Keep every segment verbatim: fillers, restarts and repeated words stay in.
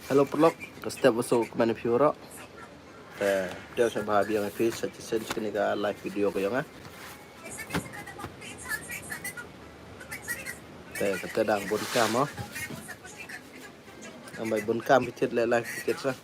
Hello paralok, ka step wa suk man phi ro. Te, te sa bha biang phi sa chisien chini ka live video ka yong ah. Te, ka te dang bun kam mo. Ang bai bun kam phi tit le live phi tit sa.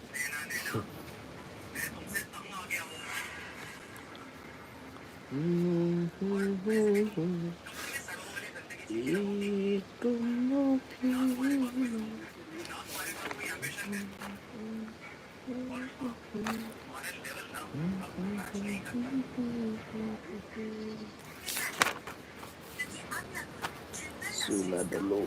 Sula dulu.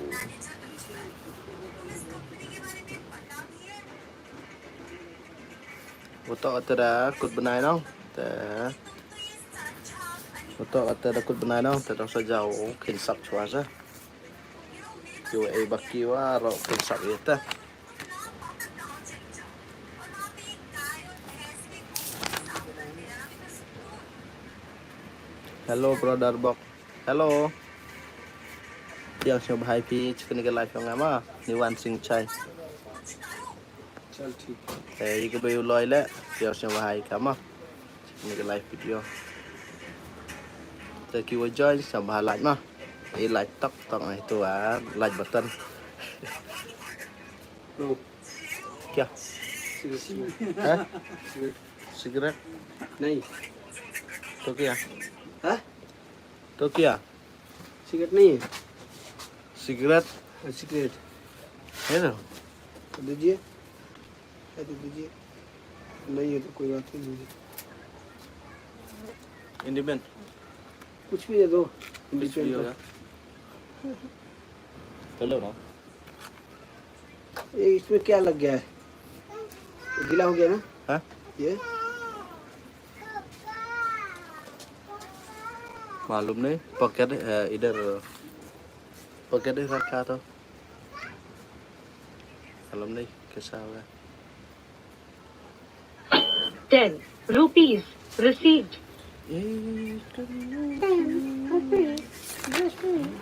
Wa toh kata da kut bnai nong. Te. Wa toh kata da kut bnai nong. Te dang sa jaw khin sap chwa sa. Kiwa e baki wa ro khin sap ya te. Hello, brother Bok. Hello. Yang sñiaw bha i phi, chikni ka live yong nga ma, ni wan sing chai. Chal thik. Eh, i ka bei u loi le, yang sñiaw bha i ka ma, chikni ka live video. Te ki wa join, sñiaw bha like ma. I like tok, tok na itu ah, like button. No. Kya? Cigarette. Ha? Cigarette. Cigarette? Nahi. To kya? Ha? To kya? Cigarette nahi hai? Cigarette. Hai cigarette. Hai na? To dijiye. Hai to dijiye. Nahi hai to koi baat nahi hai. Independent. Kuch bhi de do. Kuch bhi de do. Independent. Hello, no? ये इसमें क्या लग गया है? गीला हो गया ना? हाँ? ये? मालूम नहीं, पॉकेट, अ, इधर पॉकेट ही रखा था। मालूम नहीं कैसा होगा। Ten rupees received. Ten rupees received.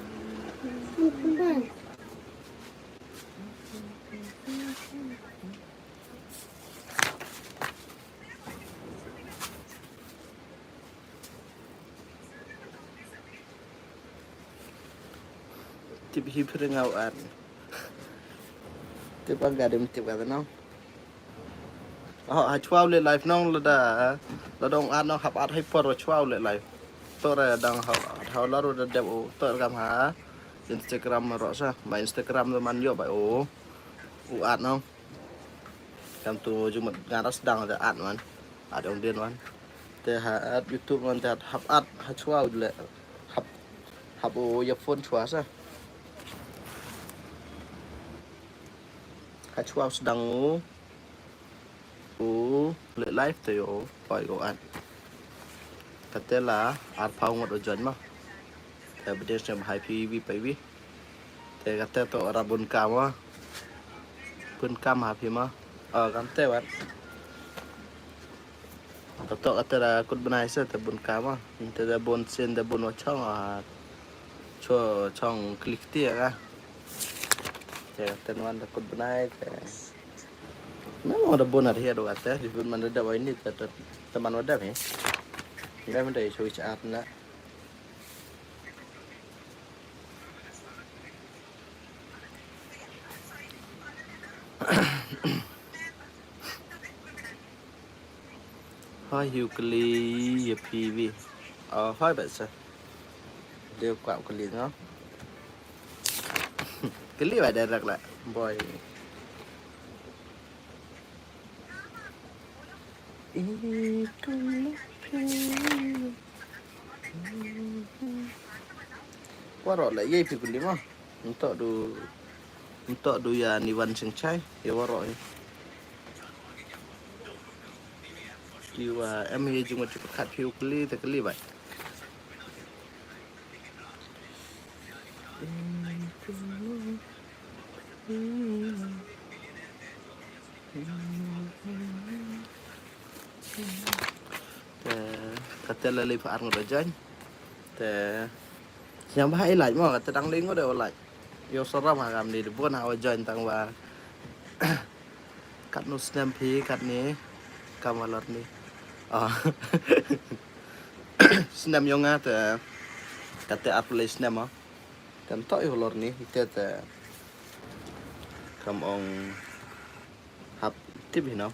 Tip hi phi ngaw an. Tip ang gadim tip ka nong. Oh, ha chwa u le live nong lada, lada ong at nong hap at hi por chwa u le live. To re dang ha, ha la ru da dep u, to re kam ha Instagram ro sa, ba Instagram da man yo ba u, u at nong. Kam tu jumut ngaras dang da at man, at ong din man. Te ha at YouTube man te at hap at ha chwa u le, hap, hap u ya phone chwa sa. Ha chwa u sdang u. U le live te yo, poi ko at. Kate la, ar phaw ngot u join ma. Te bdes ne bhai phi wi pai wi. Te kate to ra bun kam wa. Bun kam ha phi ma. O, kam te wat. Ka to kate ra kut bnai se te bun kam wa. Te da bun sin, da bun wa chong, a, cho, chong klik ti ka. Te kate wan da kut bnai te. Nang wa da bun ar hi ado kate, di bun man da dep wa ini te, te, te man wa dep hi. Ngai man da i chui cha at na. Hoi hiu kali ya phi wi. O, hoi ba sa. Deu kwah kali ngo. Kali ba direct la, boy. Waroh la, ye phi kuli ma. Ntok du, ntok du ya ni wan sing chai, ya waroh ni. Ki wa em ye jung wa chipakhat phi u kuli, te kuli bai. Te, kate la li pha ar ngut wa join. Te, sñiaw bha i like mo, kate dang li ngut wa like. Yow saram ha kam ni, de bun ha wa join tang wa. Katnu snem phi katni, kam wa lor ni. Ah. Snem yong nga te, kate arphaw lai snem ah. Te ym toh i wa lor ni, ite te, kam ong hap tip hi no.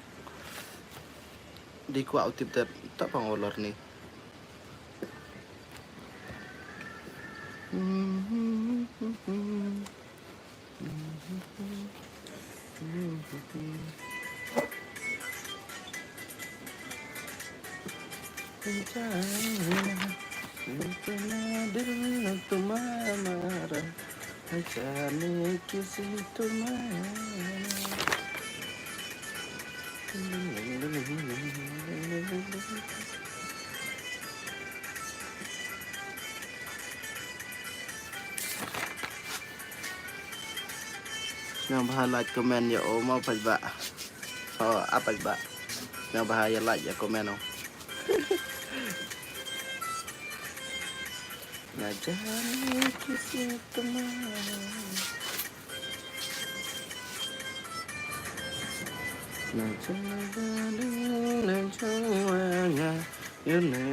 Di kwah u tip te, toh pang wa lor ni. Sñiawbha like comment ya o mo paidbah. So, a paidbah. Sñiawbha ya like ya comment o. Na jane kisi tumhara. Na jane, na jane, ya ne.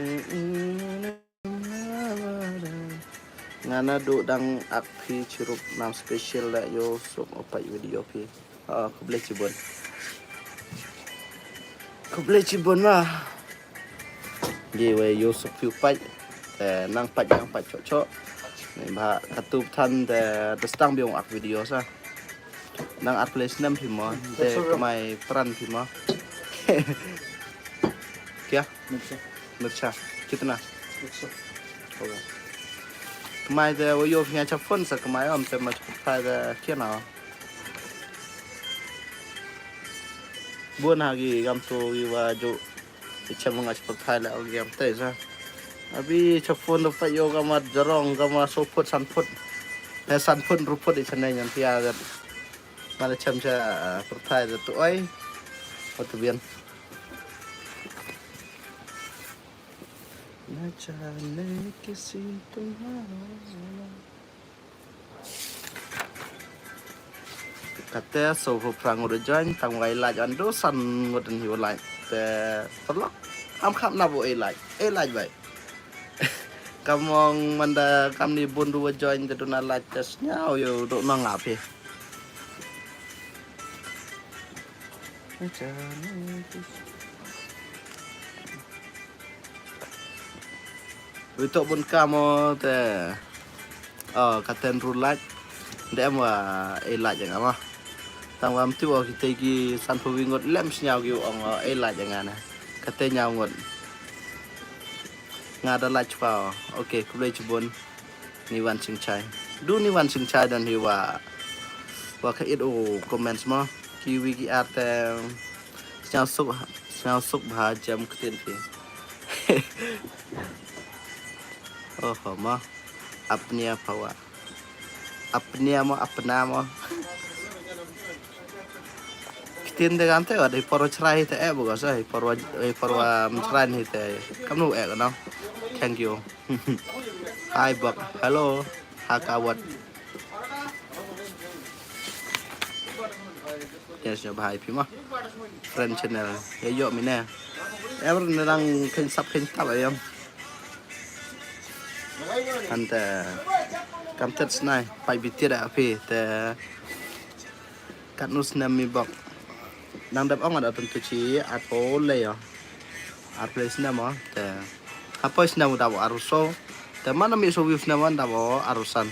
Nga na du dang ak phi chirup nam special la yo suk o pait video phi. Ah, khublei chibun. Khublei chibun ma. Ye we yo suk phi u pait. Te nang pait, nang pait chok chok. Ni bha katu than te, te stang biong ak video sa. Nang arphaw lai snem phi mo, te kmai pran phi mo. Kya? Mircha. Mircha. Kitna? Mircha. Okay. Kmai te wa yo phi nga cha phone sa kmai om te ma cha phone te kya na. Bun ha ki kam tu ki wa ju. I chem nga cha phone te la o ki kam te sa. Abi cha phone do pa yo kama jarong kama so phut san phut. Eh, san phut ru phut i cha ne nyan pia gat. Mala chem cha, ah, pyrthai da tu oi. Wa tu bian. Na jane kisi tumhara. Kate so phu prang u da join, tang wai like an du san ngut an hiu like. Te tolok. Am kham na bu e like. E like bai. Kam ong manda kam ni bun du wa join te du na like te sñiaw yo du nong ap hi. Wi tok bun kam o te. Oh, katen ru like. Dem wa e like ya nga ma. Tang wa mtu o kite ki san phu wi ngut lem sñiaw ki ong o e like ya nga na. Kate ñiaw ngut. Nga da like pa o. Okay, khublei chibun. Ni wan sing chai. Du ni wan sing chai don hi wa. Wa ka it u comments mo. Ki wi ki ar te. Sñiaw suk, sñiaw suk bha jam ktin phi. Oh, mo. Apnia phawa. Apnia mo, apna mo. Ktin de kan te, wa de por chrai te e bu ga sa, por wa, por wa chrai ni te. Kam nu e no. Thank you. Hi, bok. Hello. Ha ka wat. Yes, ya bhai phi ma. Friend channel. Ya yo mi ne. Ever ne dang khen sap khen tap ayam. Ante kam tet snai. Pai bitir a phi te. Katnu snem mi bok. Nang dep ong ada tentu chi arphaw lai ya. Arphaw lai snem mo, te. Hapoi snem u dabo arphaw so. Te mana mi so view snem wan dabo arphaw san.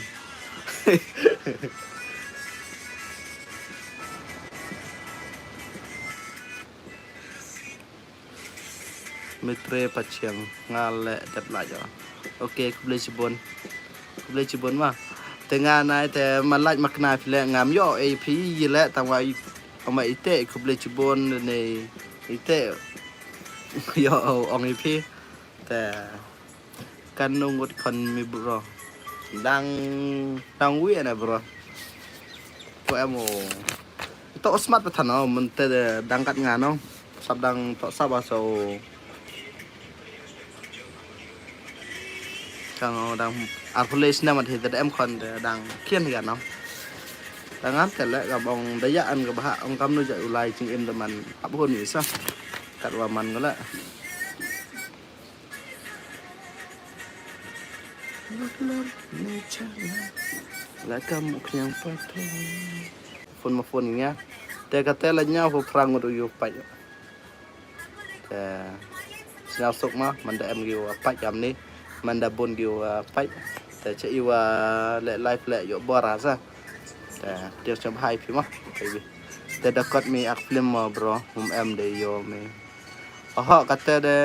Mitre Pachiang, nga le dep la jo. Okay, khublei chibun. Khublei chibun ma. Te nga nai te ma like ma kna phi le ngam yo e phi yi le tang wa i, ama ite khublei chibun ne ite. Yo ong e phi. Te kan nung ngut khon mi bro. Dang, dang wi na bro. Ko em o. To smat pa than o, mun te dang kat nga no. Sap dang to sap a so. Kang o dang arphaw lai snem at hi te em khon te dang khian hi ka no. Tangam te le, kam ong da ya an ka bha, ong kamnu ja u lai jingim da man, hap hun i sa. Kat wa man ka le. La kam u khniang pa to. Phone ma phone nya. Te ka te la nya hu prang u yu pa. Te sñiaw suk ma, man da em ki wa pait kam ni, man da bun ki wa pait. Te che i wa le live le yoh bor sa. Te, te sñiaw bha i phi ma, baby. Te da kot mi ak film ma, bro, um em de yoh mi. Oho, ka te de,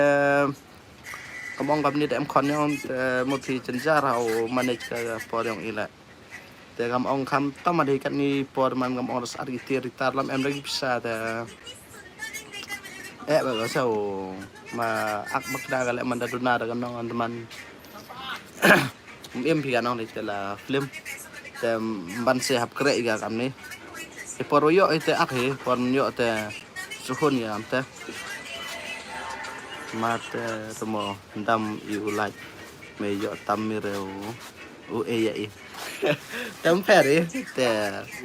kam ong kam ni de em khon yong, te mo phi chen jar ha u manage ka por yong i le. Te kam ong kam tam a de kat ni por man kam ong ras ar ki tir tar lam em da ki pisa te. Eh, ba ka sa u ma ak bak da ka le man da duna da ka nong an man. Um em phi ka nong de te la film. Te ban se hap kre i ka kam ni. Te por yoh i te ak hi, por yoh te suhun i am te. Ma te te mo dam i u like. Me yoh tam mi re u. U e ya i. Tam pher i. Te.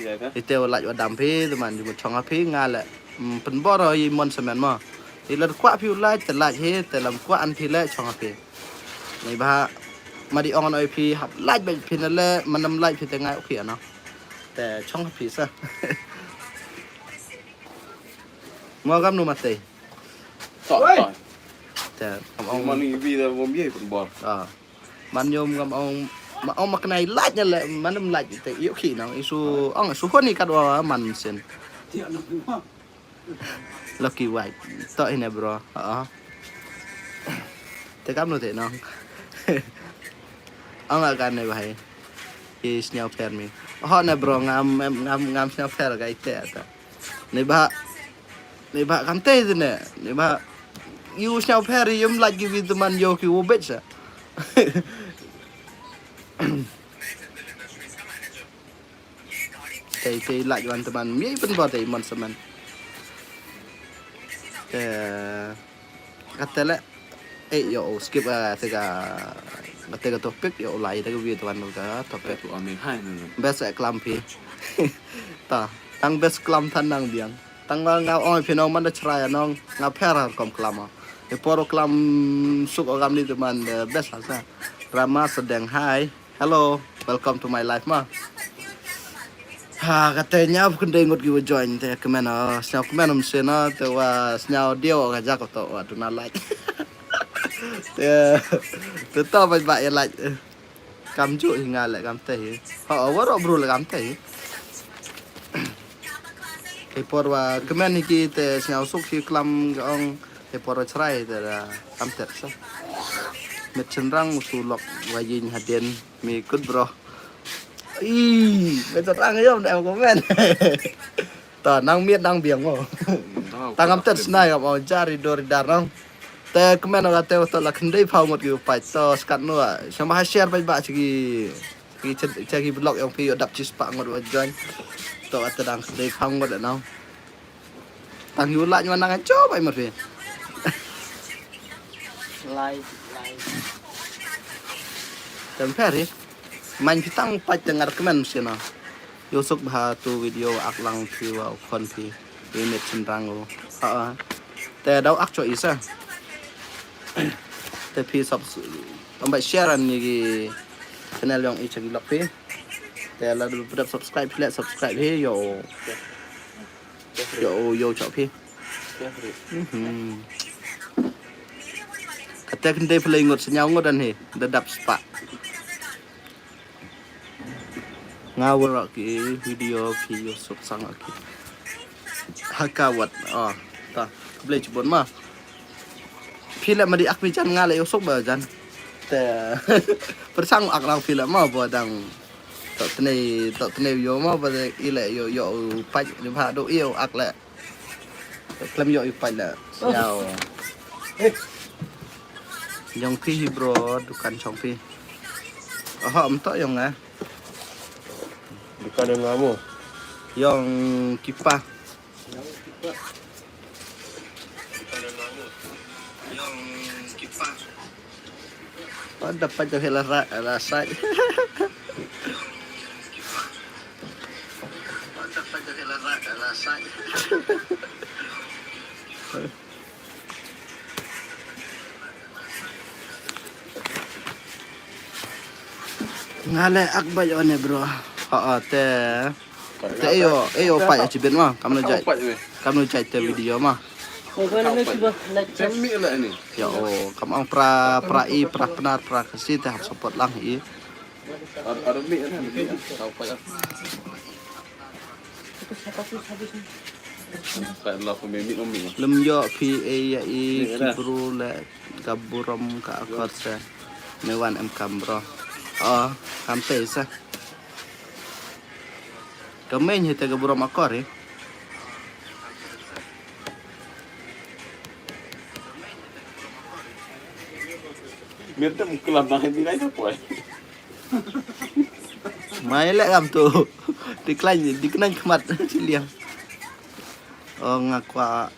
Ya ka? I te u like wa dam phi, te man ju mo chong ha phi, nga le. Mm, pynbor i mon semen mo. I le kwah phi u like, te like hi, te lam kwah an phi le chong ha phi. Ni bha, ma di ong an oi phi, hap like ba phi na le, man lam like phi te ngai u khi ano. Te chong ha phi sa. Mo kam nu ma te. Ta, Oi. Ta. Te, kam ong. Man i bi da bom ye pynbor. Ah. Man yom kam ong, ma ong ma knai like nya le, man em like te, yoh khi nong, i su, ong, su hon i kat wa man sin. Lucky White. To hi ne, bro. Ha. Te kam nu te nong. Ong a kan ne bha i. Ki sñiaw pher mi. Ho ne, bro, ngam, em, ngam, ngam sñiaw pher ka i te ta. Ni bha, ni bha kam te ne, ni bha. Yu sñiaw pher, yum like ki wi te man yoh ki wo bet sa. Te, te like wan te man, mi pynbor te man semen. Te, ka te le, eh, yoh u skip, eh, te ka, ka te ka topic, yoh u lai te ka wi te wan ka topic. Tu ami hai na. Best, eh, klam phi. Ta, tang best klam than nang biang. Tang nga, nga ong phi nong man da chrai nong, nga pher har kom klam. E por u klam suk o kam ni te man, eh, best ha sa. Rama Sedeng hai. Hello, welcome to my life ma. Ha, ka te ñiaw kyndai ngut ki wa join te kmen o, sñiaw kmen um se no, te wa sñiaw dio ka jak to wa tu na like. Te, te to ba ba ya like. Kam ju hi nga le kam te hi. Ha, wa ro bru le kam te hi. Hei por wa kmen hi ki te sñiaw suk hi klam ka ong, hei por wa chrai te da kam te sa. Met chynrang u su lok wa yin hadien mi kut bro. Ih, met chynrang yom da em ko men. Ta nang miet nang biang mo. Tang kam te snai kam ong jari dori dar nong. Te kmen o ka te wa to la kyndai phaw ngut ki u pait to skat nu a. Sñiaw bha share pait ba chi ki Ki chet, chet ki vlog yong phi yoh dap chispah ngut wa join. To ata dang dei phaw ngut da nong. Tang yu like wa nang cho bai mat phi. Like, like. Tem pher hi. Man phi tang pait te ngar kmen si no. Yoh suk bha tu video ak lang phi wa u khon phi. Wi met chynrang u. Ha, ha. Te daw ak cho i sa. Te phi sub, tang bai share an ni ki channel yong i cha ki vlog phi. Te la du dap subscribe phi le subscribe hi yoh. Yoh, yoh cho phi. Mhm. Ka te kyndai phi le ngut sñiaw ngut an hi. Da dap spah. Nga wa ki video phi yoh suk sang ki. Ha ka wat, ah, ta, khublei chibun ma. Phi le ma di ak phi jan nga le yoh suk ba jan. Te, persang ak nang phi le ma ba dang. To tnei, to tnei yoh ma ba de i le yoh, yoh u pait ni bha do i yoh ak le. Klem yoh i pait le. Sñiaw. Yong phi hi bro, dukan chong phi. Aha, em to yong nga. Dukan yong nga mo. Yong kipa. Yong kipa. Pada pa jauh la ra-, la sai. Nga le ak bait wan e bro. Ha, ha, te. Te e yo, e yo pait a chibit ma. Kam no jait. Kam no jait te video ma. Ya o, kam ong pra, pra i, pra Pnar, pra Khasi te hap support lang i. Lem yoh phi e ya i ki bru le ka burom ka akor se. Me wan em kam bro. O, kam te sa. Ka main hi te ka burom akor hi. Mir te muklam na hi bilai ka poi. Mai le kam tu. Decline, decline khmat chiliang. O nga kwah,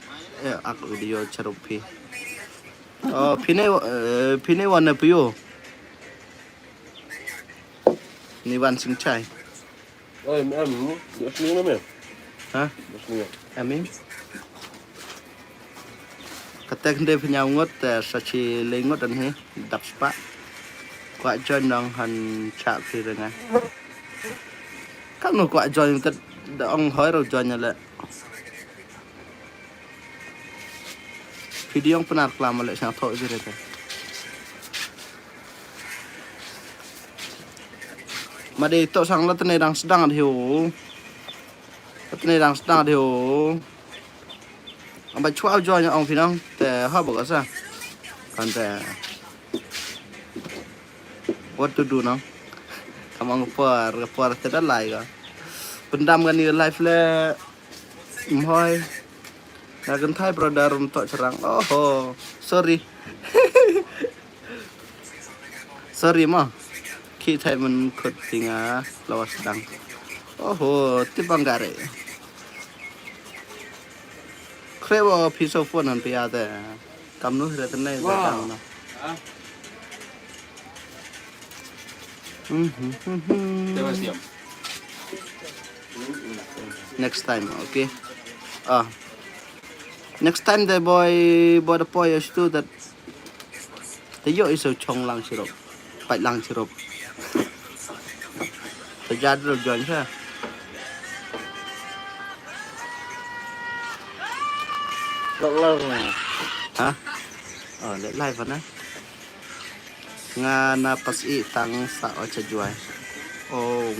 e, ak video charup phi. O, phi ne, e, phi ne wan na pio. Ni wan sing chai. Oi, em, em, dos ni na me. Ha? Dos ni. Em, em. Katek nde phi ñiaw ngut, e, sa chi le ngut an hi, dap spah. Kwah join nong han cha phi re nga. Kam no kwah join te da ong hoi ro join le. Video ong Pnar klam le sang tho jire te. Ma de to sang la tene dang sdang de ho. La tene dang sdang de ho. Amba chwa jo nya ong phi nong te ha ba ka sa. Kan te. What to do nong? Kam ong por, por te da lai ka. Pyndam ka ni live le. Mhoi. Na kynthai brother um toh chyrang. Oho. Sorry. Sorry mo. Ki thai man khut tinga lawas dang. Oho, ti bang gare. Kre wo phi so phone han pia te. Kam nu hre te nei da dang na. Mhm, mhm. Next time, okay. Ah. Next time the boy, boy the boy is to that. The yo is so chong lang sirop. Pait lang sirop. The jad ro join sa. Lok lok na. Ha? Oh, let live na. Nga na pas i tang sa o cha juai. Oh.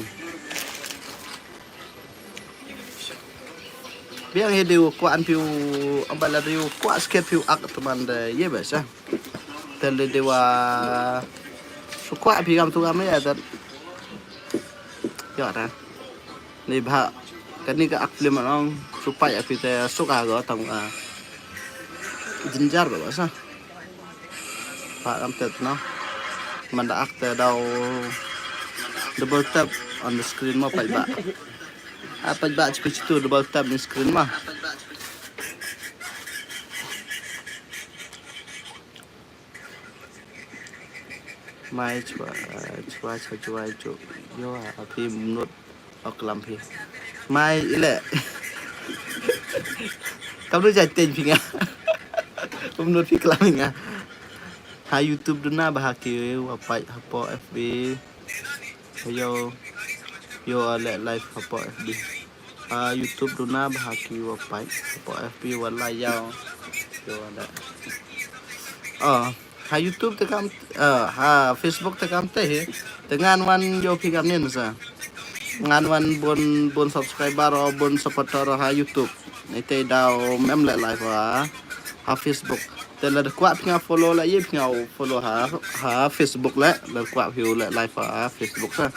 Biang hi diu kwah an piu, amba la diu kwah sket piu ak teman de ye bes ah. Tel de dewa su kwah pi gam tu gam ya dan. Ya dan. Ni bha kani ka ak film anong su pai api te suk a go tang a. Jinjar ba sa. Pha kam tet no. Manda ak te daw double tap on the screen mo pait ba. A pait ba chipi chitu double tap ni screen ma. Mai chwa, chwa, chwa, chwa, chwa. Yo, a phi mnut. O klam phi. Mai ile. Kam nu jai teiñ phi nga. Pynmut phi klam phi nga. Ha YouTube duna bha ki wa pait hapoh F B. Yo. Yo le live hapoh F B. Ha YouTube duna bha ki wa pait hapoh F B wa la yaw. Yo da. Oh. Ha YouTube te kam, eh, ha Facebook te kam te hi. Te ngan wan yo phi kam nin sa. Ngan wan bun, bun subscriber o bun supporter o ha YouTube. Ni te daw mem le live ha, ha Facebook. Te la de kwah phi nga follow la ye phi nga follow ha, ha Facebook le, la kwah phi le live ha Facebook sa.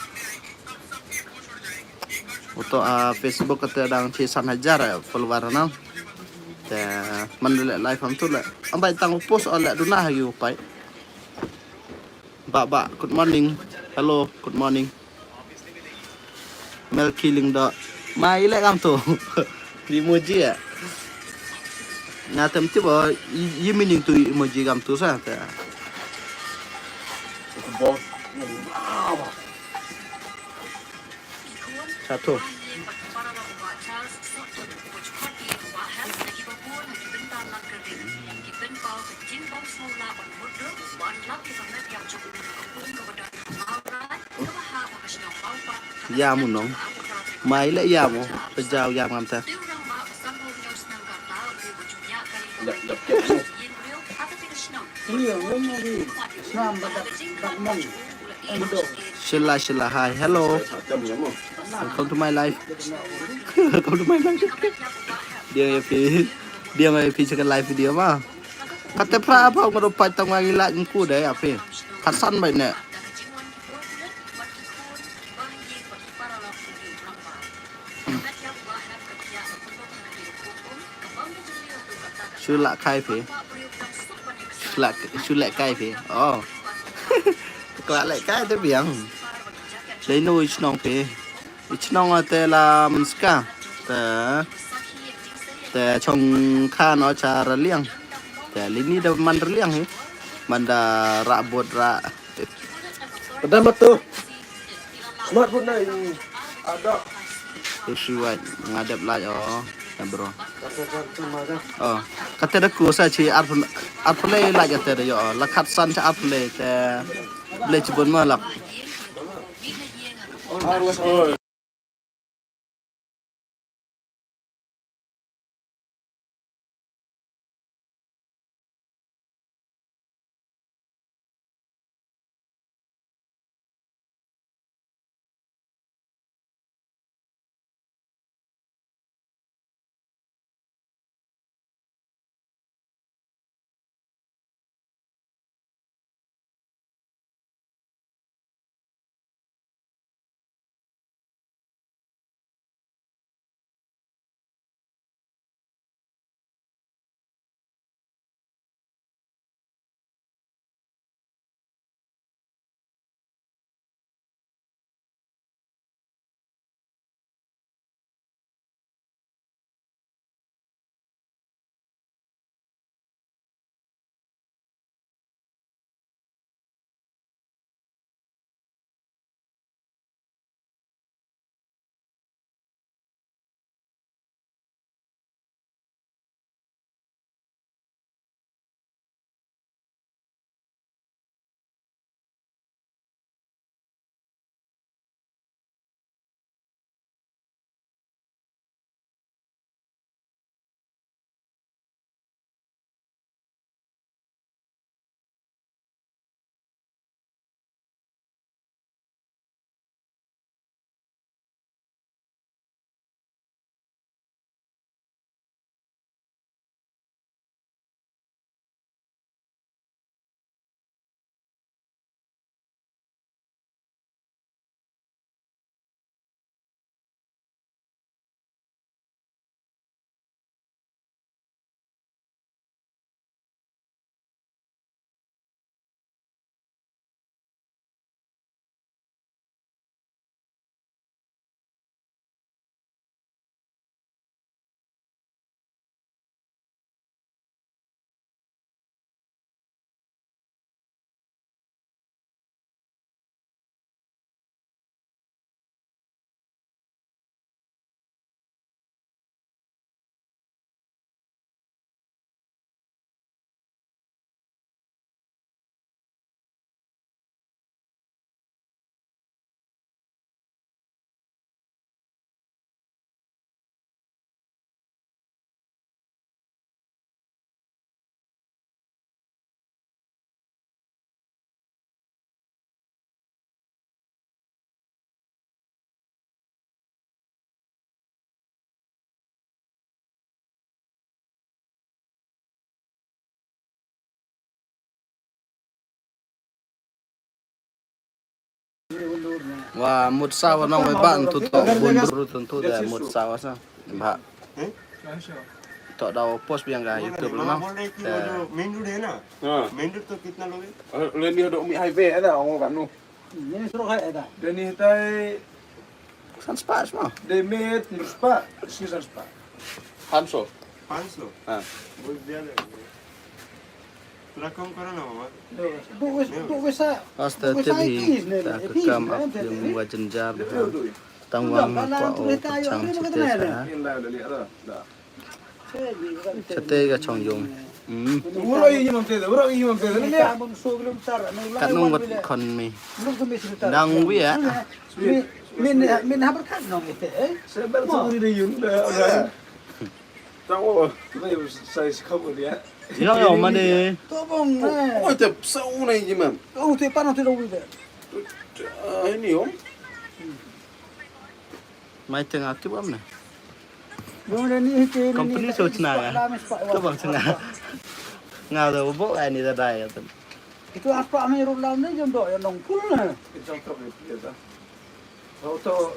Uto, ah, Facebook kata dang chi san hajar, eh, follower na. Te man le live am tu le. Ambai tang post o le duna ha yu pai. Ba, ba, good morning. Hello, good morning. Mel killing da. Mai le kam tu. Emoji ya. Na tem ti bo, i, i meaning tu emoji kam tu sa te. Satu. Ya mo nong. Mai le ya mo. Pejao ya ngam ta. Shila, shila, hi, hello. Welcome to my live. Welcome to my live. Diang ya phi. Diang ya phi, check live video ma. Kate phra apa ngoro pat tang wangi la ngku de ya phi. Khatsan bai ne. Shu la kai phi. Shu la, shu la kai phi. Oh. Kla la kai te biang. Lei no i chnong phi. I chnong te la Mynska. Te, te chong kha no cha Raliang. Te lini da man Raliang hi. Man da ra bot ra. Padam tu. Smartphone na i ada. Issue wa ngadep lai o. Ya, bro. Oh. Kate da ku sa chi arpule, arpule lai kate da yo. La khatsan cha arpule te. Ble chibun ma lak. Wa mut sa wa nong wa ba ntu to bun bru tu ntu da mut sa wa sa. Ba. To da post biang ka YouTube la nong. Main road है ना? हाँ। Main road तो कितना लोगे? ले नहीं हो तो मी हाईवे है ना, वो कानू। ये सुरु है एदा। Deni hitai san spah sma. Demi spah, si san spah. Hanso. पाँच सौ? हाँ। बहुत ज्यादा है। थोड़ा कम करो ना मामा। Hasta te bhi ta ka kam ap yung wa jynjar bha. Tang wang ma kwa o chang chite sa. Chite ka chong yung. Hmm. Uro i mam te, uro i mam te, ne? Kat nung wat kon mi. Dang wi ya. Min, min, min habar kat nong ite, eh? Sebel tu ni de yun, de, de. Tahu, tu ni saya sekolah dia. Yo, yo, mana? Tobong, eh. Oh, te, sa u na i mam. Oh, te, panas te dong ite. Ah, ini, om. Mai tengah tu, om, na. Company so chna ya. To bang chna. Nga do bo ai ni da dai ya tu. Itu aspa me rup lam ne jom do ya nong pul ne. Itu to me pul ya ta. Auto.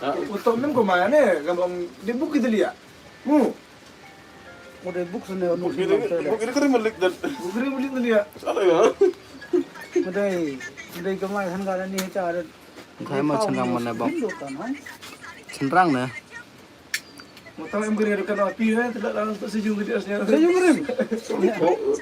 Ha? Auto mem ko maya ne, gam ong de buk ki delia. Mu. Mo de buk sene onu. Buk ni kare malik dan. Buk ni malik delia. Salah ya. Mo de, mo de ko mai han ga ni cha. Khai ma chynrang man ne bok. Chynrang ne. Mo tang em gari dukan api ne, tidak langsung sejuk gitu asnya. Sejuk gitu.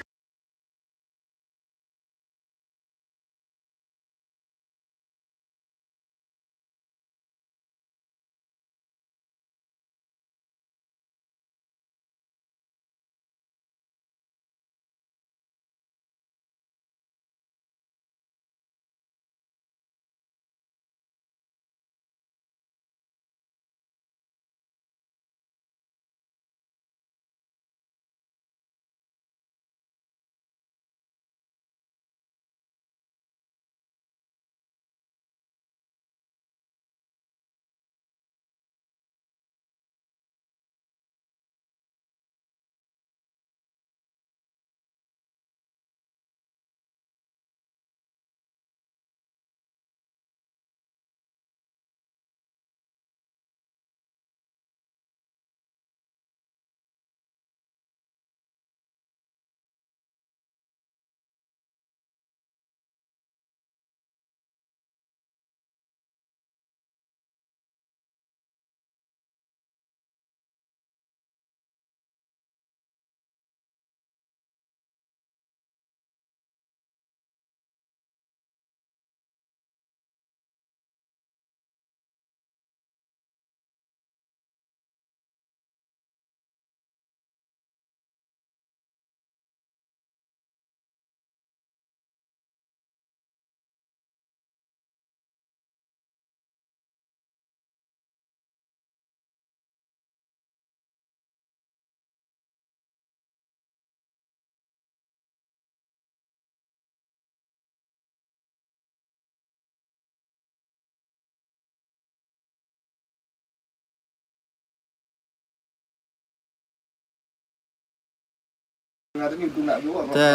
Te,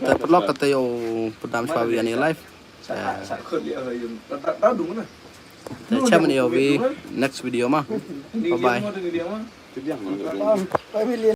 te paralok, kata yow pyndam chwa wi ya ini live. Te, te chem ini yow wi next video ma. Bye bye.